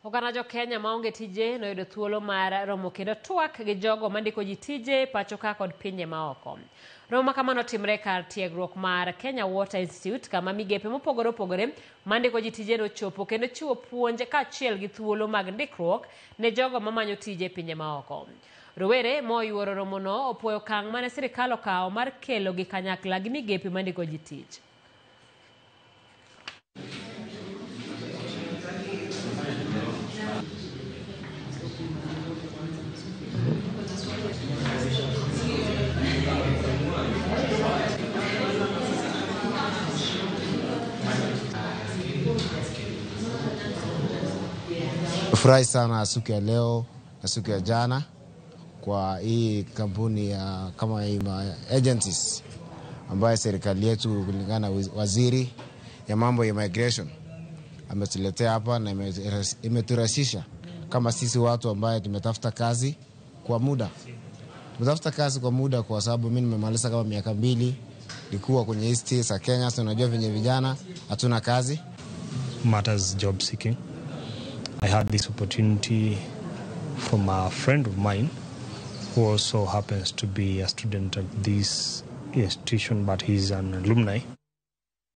Oganda jo Kenya maonge tije noyudo thuolo mar romo kendo twak gi jogo mandiko ji tije pacho ka kod pinje maoko. Romo ma kamano timre kar tiegruok mar Kenya Water Institute kama migepe mopogore opogore mandiko ji tije nochopo kendo chiwo puonj kaachiel gi thuolo mag ndikruok ne jogo mamanyo tije e pinje maoko. Rowere moyuoro romono opuoyo okang' mane sirikal okawo mar kelo gi kanyakla gi migepe mandiko ji tich. Furahi sana siku ya leo na siku ya jana kwa hii kampuni ya kama hii agencies ambayo serikali yetu kulingana na waziri ya mambo ya migration ametuletea hapa na imeturahisisha kama sisi watu ambaye tumetafuta kazi kwa muda. Tumetafuta kazi kwa muda kwa sababu mimi nimemaliza kama miaka 2 nilikuwa kwenye East za Kenya, so unajua venye vijana hatuna kazi. Matters job seeking. I had this opportunity from a friend of mine who also happens to be a student at this institution, but he's an alumni.